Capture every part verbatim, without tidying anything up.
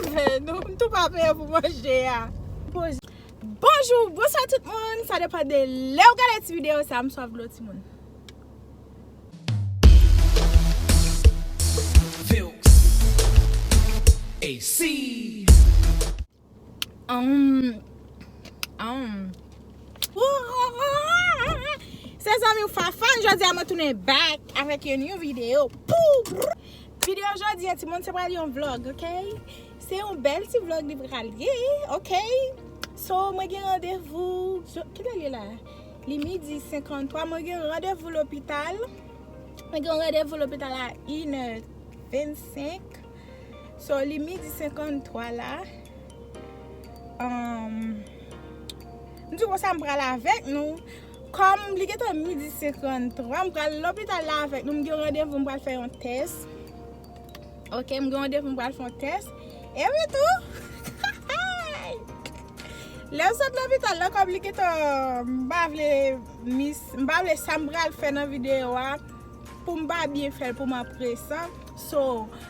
Nou tou pa peye pou manje a. Bonjou, bonswa tout moun. Sa depann de lè w gade ti videyo sa, m swaf dlo timoun. Vilks A C. Um, um. Se zanmi w Fafan, jodi a mwen tounen back avèk yon new video. Pou! Videyo jodi a, timoun, se pral yon vlog, ok? Se yon bèl ti vlog li pral ye, ok? So, mwen gen randevou, kilè l ye la? Li midi senkanntwa, mwen gen randevou lopital. Mwen gen randevou lopital a inè vennsenk. So, li midi senkanntwa la. Um, m di konsa m pral avèk nou. Kòm li gentan midi senkanntwa, m pral lopital la avèk nou. M gen randevou, m pral fè yon tès. Ok, m gen randevou, m pral fè yon tès. Epi tou, lè m sot lopital la, kòm li gentan, m pa vle mis, m pa vle sa m pral fè nan videyo a, pou m pa byen fè l, pou m apresan. So,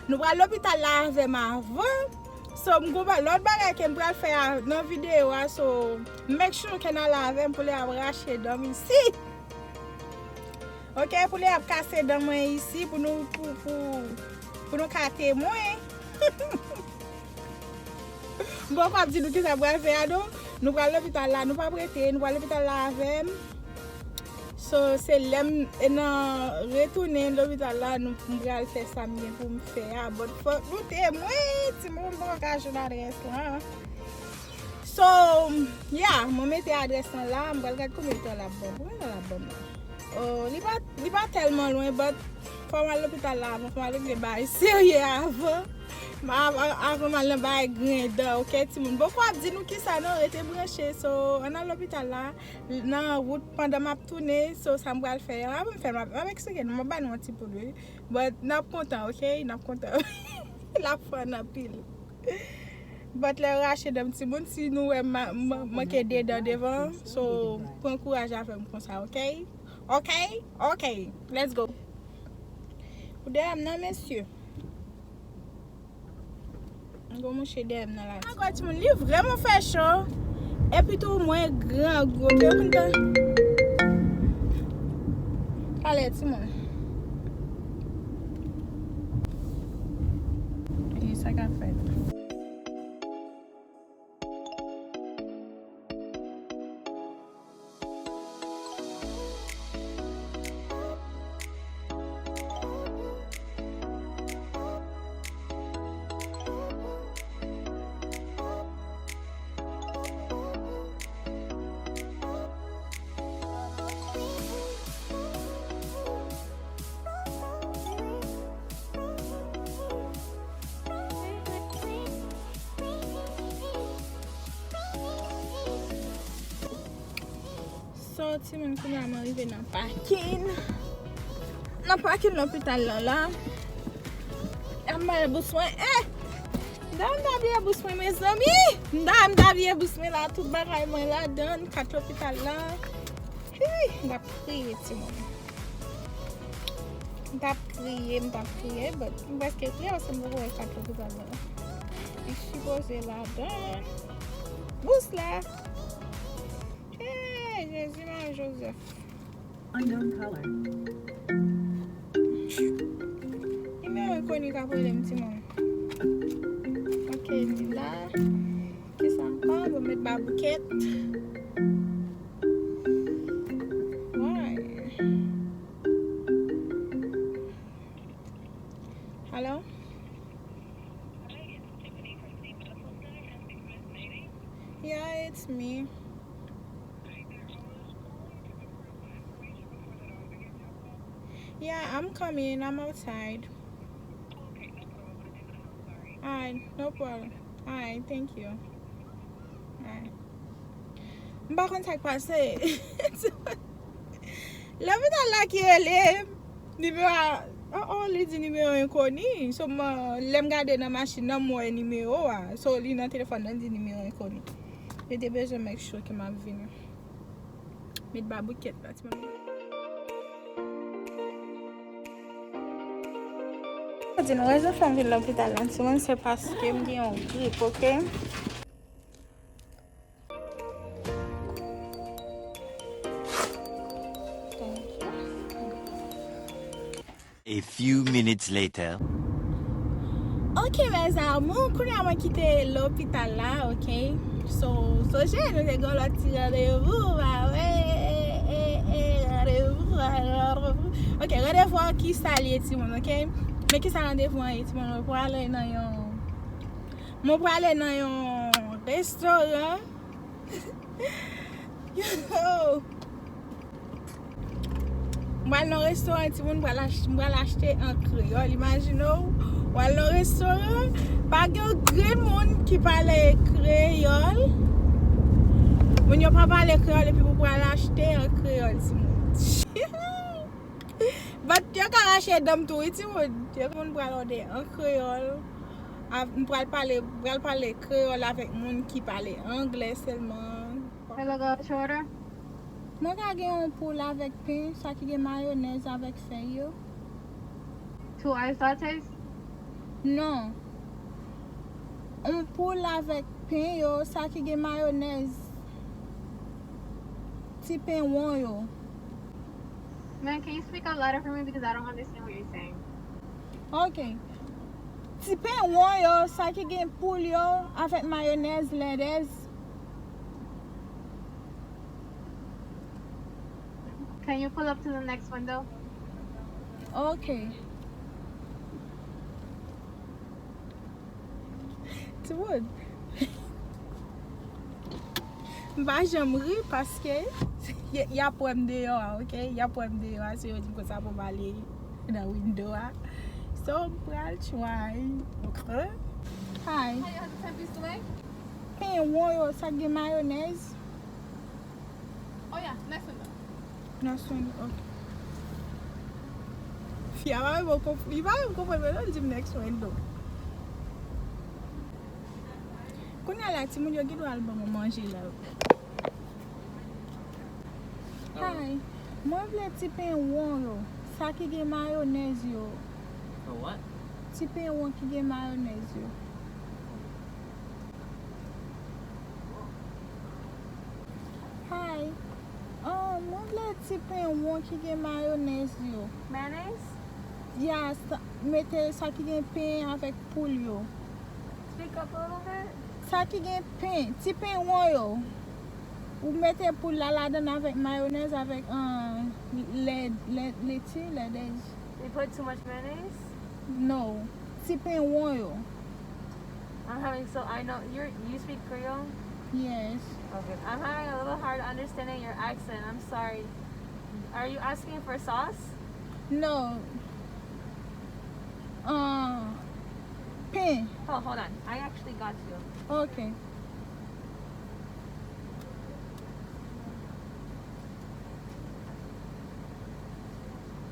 nou pral lopital la avè m avan. So, m gon ba-, lòt bagay ke m pral fè a, nan videyo a. So, make sure ke n al avè m pou lè y ap rache dan m isi. Ok, pou lè y ap kase dan mwen isi, pou nou, pou, pou, pou nou ka temwen. M poko ap di nou kisa m pral fè a, non. Nou pral lopital la, nou p ap rete, nou pral lopital la avè m. So, se lè m, e nan retounen lopital la, nou, m pral fè sa m gen pou m fè a. But fòk nou temwen, timoun, m poko ka jwenn adrès lan. So, yeah, mwen mete adrès lan la, m pral gad konbyen tan l ap ban m. Konbyen tan l ap ban m la? Oh, li pa, li pa tèlman lwen, but fò m al lopital la avan, fò m al regle bagay serye avan. M a-, a-, avan m al nan bagay grenn dan, ok, timoun? Bon, m poko ap di nou kisa non, rete branche. So, ann al lopital la, nan wout pandan m ap tounen, so, sa m pral fè a, m ap fè, m ap, m ap eksplike nou, m ap ba nou yon ti poud, wi. But, n ap kontan, ok? N ap kontan. L ap fè n anpil. But lè yo rache dan m timoun, si nou wè m ma-, m manke de dan devan, so, pran kouraj avè m konsa, ok? Ok? Ok. Let's go. Ou dèyè m nan, mesye. Gon mouche dèyè m nan la. Ankò timoun, li vrèman fè cho. Epi tou, mwen grangou. Yo konn tan. Talè timoun. E sa k ap fèt. So, timoun, kounye a mwen rive nan pakin. Nan pakin lopital lan la. Ap mare bous mwen. Eh! M ta, m ta bliye bous mwen, mezanmi. M ta, m ta bliye bous mwen la, tout bagay mwen ladan, kat lopital la. Hi, m t ap kriye, timoun. M t ap kriye, m t ap kriye, but m prèske kriye paske m poko wè kat lopital la. Li sipoze ladan. Bous la. Hey, Jezi, Mari Jozèf. Unknown caller. Nimewo enkoni k ap rele m, timoun. Ok, li la. Kisa ankò? Bon, met baboukèt. Why? Hello? Yeah, it's me. Yeah, I'm coming. I'm outside. Alright, no problem. Alright, thank you. Alright. M pa konn sa k pase. Lopital la ki rele m. Nimewo a, oh, oh, li di nimewo enkoni. So, mwen, lè m gade nan machin nan, m wè nimewo a. So, li nan telefòn nan, di nimewo enkoni. Yo te bezwen make sure ke m ap vini. Met baboukèt la, ti mami. Di nou rezon fè m vin lopital la, timoun, se paske m gen yon grip, oke? Thank you. A few minutes later. Ok, mes amours, kounye a mwen kite lopital la, ok? So, sonje, nou te gen lòt ti randevou, ba wi, e, e, e, randevou, randevou. Ok, randevou an ki sa l ye, timoun, ok? Men ki sa randevou an ye, timoun? Mwen prale nan yon, mwen prale nan yon restoran. Yo! M pral nan restoran, timoun, m pral ach-, m pral achte an kreyòl. Imajine w, w al nan restoran, pa gen yon grenn moun ki pale kreyòl. Moun yo pa pale kreyòl, epi pou pral achte an kreyòl, timoun. But yo ka rache dan m tou, wi, timoun. Yo moun pral òde an kreyòl. A, m pral pale, m pral pale kreyòl avèk moun ki pale anglè sèlman. Hello, girl, what you order? Mwen ka gen yon poul avèk pen, sa ki gen mayonèz avèk fèy yo. Two ice lattes? Non. Yon poul avèk pen yo, sa ki gen mayonèz. Ti pen won yo. Man, can you speak up louder for me because I don't understand what you're saying? Ok. Ti pen won yo, sa ki gen poul yo, avèk mayonèz, lèdèz. Can you pull up to the next window? Ok. Timoun. M pa janm ri paske y, y ap wè m deyò a, ok? Y ap wè m deyò a, so yo di m konsa pou m ale nan window a. So, m pral try. Ok? Hi. Hi, you have the ten piece fillet? Pen won yo, sa gen mayonèz? Oh, yeah, next window. Next window, ok. Fi a pa menm konp-, li pa menm konprann mwen, non, li di m next window. Kounye a la, timoun yo gen dwa al ban mwen manje la. Hi, mwen vle ti pen won yo, sa ki gen mayonèz yo. A what? Ti pen won ki gen mayonèz yo. Hi. Oh, mwen vle ti pen won ki gen mayonèz yo. Mayonnaise? Ya, sa, mete sa ki gen pen avèk poul yo. Speak up a little bit. Sa ki gen pen, ti pen won yo. Ou mete poul la ladann avèk mayonèz, avèk, ah, lè, lè, leti, lèdèz. You put too much mayonnaise? No. Ti pen won yo. I'm having so, I know, you're, you speak Creole? Yes. Okay. I'm having a little hard understanding your accent. I'm sorry. Are you asking for sauce? No. Uh, pen. Oh, hold on. I actually got you. Okay.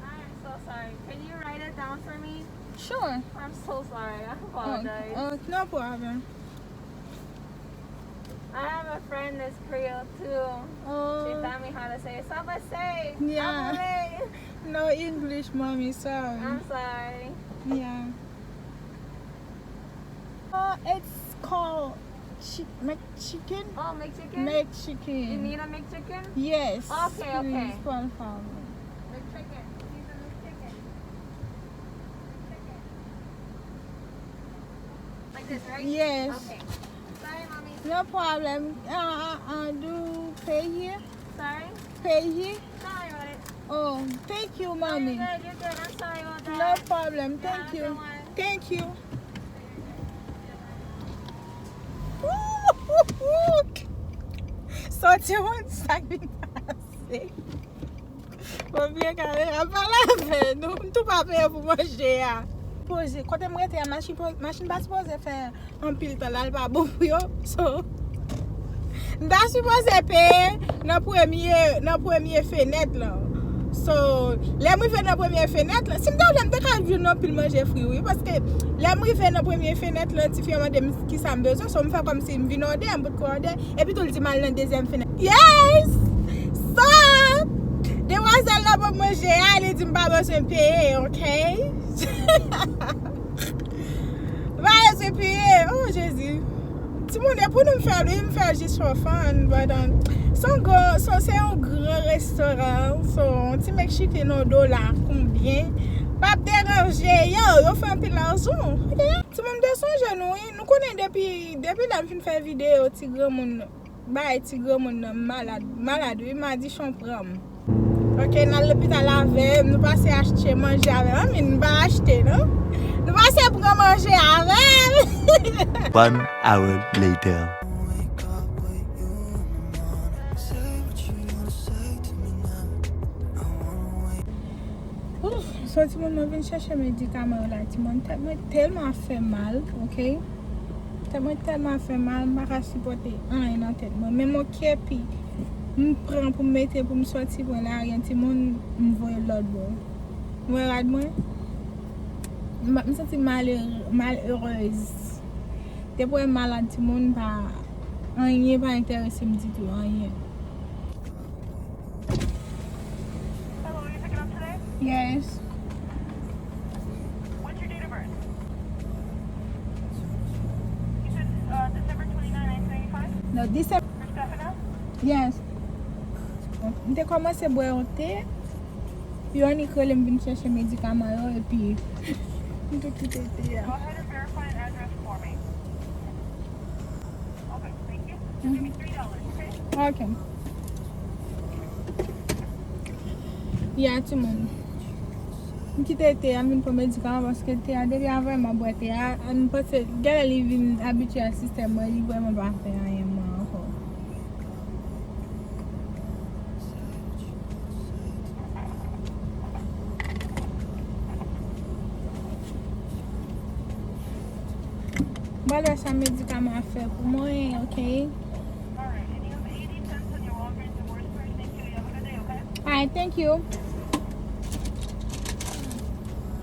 I am so sorry. Can you write it down for me? Sure. I'm so sorry. I apologize. Oh, oh, no problem. I have a friend that's Creole too. Oh. She taught me how to say, "Ça va, say, yeah. No English, mommy, sorry. I'm sorry." Yeah. Uh, it's called chi-, McChicken. Oh, McChicken? McChicken. You need a McChicken? Yes. Okay, okay. Please, por favor. McChicken. She's a McChicken. McChicken. Like this, right? Yes. Okay. Sorry, mommy. No problem. Uh, uh, uh, do pay here? Sorry? Pay here? Don't worry about it. Oh, thank you, mommy. No, you're good. You're good. I'm sorry about that. No problem. Thank you. Thank you. Sòti moun sa k vin pase. Mwen byen kare a pale avè nou. M tou pa peye pou manje a. Poze, kote m rete a, machin, machin pa sipoze fè anpil tan la, l pa bon pou yo. So, m ta sipoze peye nan premye, nan premye fenèt lan. So, lè m rive nan premye fenèt lan, si m ta vle, m te ka jwenn anpil manje fri, wi, paske lè m rive nan premye fenèt lan, tifi an mande m kisa m bezwen, so m fè kòmsi m vin òde, m potko òde, epi tou l di m al nan dezyèm fenèt. Yes! So, demwazèl lan ban m manje a, li di m pa bezwen peye, ok? Se piye, oh Jezi. Timoun, e pou nou m fè l, wi, m fè l jis for fun, but, um, se yon gran, se, se yon gran restoran, so, yon ti Meksiken yon dola konbyen, p ap deranje, yo, yo fè anpil lajan, ok? Timoun, m te sonje nou, wi, nou konnen depi, depi lè m fin fè videyo, ti granmoun, bay ti granmoun nan malad, malad, wi, madichon pran m. Ok, n al lopital avè m, nou pase achte manje avè m. Anmwey, nou pa achte, non? Nou pase pran manje avè m. One hour later. Ouf, so timoun, mwen vin chèche medikaman yo la, timoun. Tèt mwen tèlman ap fè mal, ok? Tèt mwen tèlman ap fè mal, m pa ka sipòte anyen nan tèt mwen. Menm yon kepi, m pran pou m mete pou m sòti pran lari an, timoun, m voye l lòt bò. Ou wè rad mwen? M, m santi m malere-, malerez. Depi w wè m malad, timoun, pa, anyen pa enterese m ditou, anyen. Hello, you picking up today? Yes. What's your date of birth? You said, uh, December twenty-ninth, nineteen ninety-five? No, December. For Stefano? Yes. M te kòmanse bwè yon te, pi Annik rele m vin chèche medikaman yo, epi m te kite te a. Go ahead and verify an address for me. Ok. Ya, timoun. M kite te a, m vin pran medikaman paske te a, depi avè m ap bwè te a, m panse, genlè li vin abitye ak sistèm mwen, li vrèman pa fè anyen mwen ankò. M pral wè sa medikaman ap fè pou mwen, ok? Alright, thank you.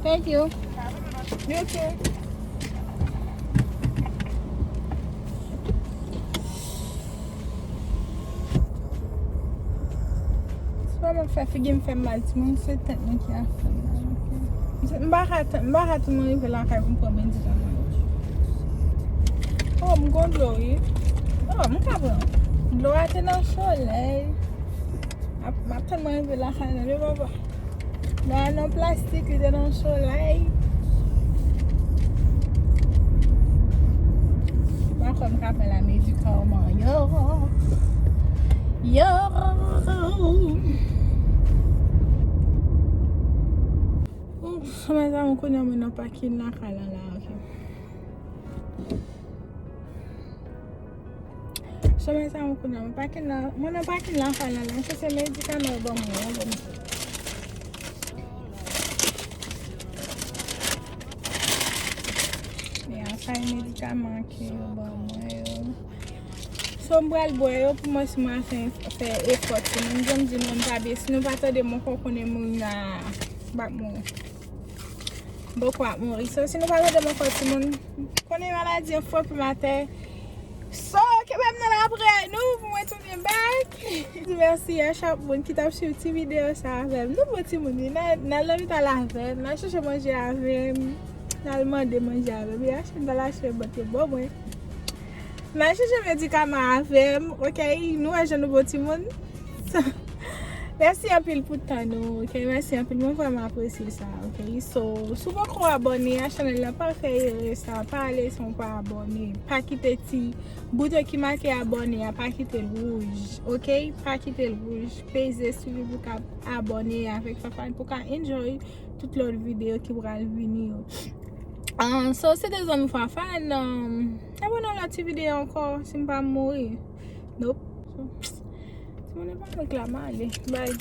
Thank you. You too. Se pa mwen k fè figi m fè m mal, timoun, se tèt mwen ki ap fè m mal, ok? M pa ka tann, m pa ka tann mwen rive lakay pou m pran medikaman yo. Oh, m gon dlo, wi. Oh, m ka pran. Dlo a te nan solèy. M ap, m ap tann mwen rive lakay la, wi, papa. Nan, nan plastik, li te nan solèy. M pa kwè m ka pran la medikaman yo. Yo. Ouf, mezanmi, kounye a mwen nan pakin lakay la, la, ok. Chòmè sa mwen kounye a, mwen pakin la, mwen nan pakin la, fè la, la, se, se medikaman yo ban mwen, yo ban mwen. Ya, sa e medikaman ke yo ban mwen yo. So, m pral bwè yo pou mwen si mwen fè, fè efò, timoun. Jan m di nou, m pa byen. Si nou pa tande m ankò, konnen moun la, m ap mouri. Bòkò ap mouri. So, si nou pa tande m ankò, timoun, konnen maladi an frape m atè. So, kenbe m nan lapriyè nou pou mwen tounen back. Di mèsi a chak moun ki t ap swiv ti videyo sa avè m. Nou bon timoun, wi, nan, nan lopital avè m, nan chèche manje avè m, nan mande manje avè m. Wi, achte m pral achte bòt yo ban mwen. Nan chèche medikaman avè m, ok? Nou wè jan nou bon timoun. Mèsi anpil pou tan nou, ok? Mèsi anpil, mwen vrèman apresye sa, ok? So, si w poko abòne a chanèl la, pa fè erè sa, pa ale san w pa abòne, pa kite ti bouton ki make abòne a, pa kite l wouj, ok? Pa kite l wouj, peze sou li pou w ka abòne avèk Fafane pou w ka enjoy tout lòt videyo ki pral vini yo. Ah, so, se te zanmi Fafane, um, abòne yon lòt ti videyo ankò, si m pa mouri. Nope. So, timoun, e pa mwen k la, m ale. Bye.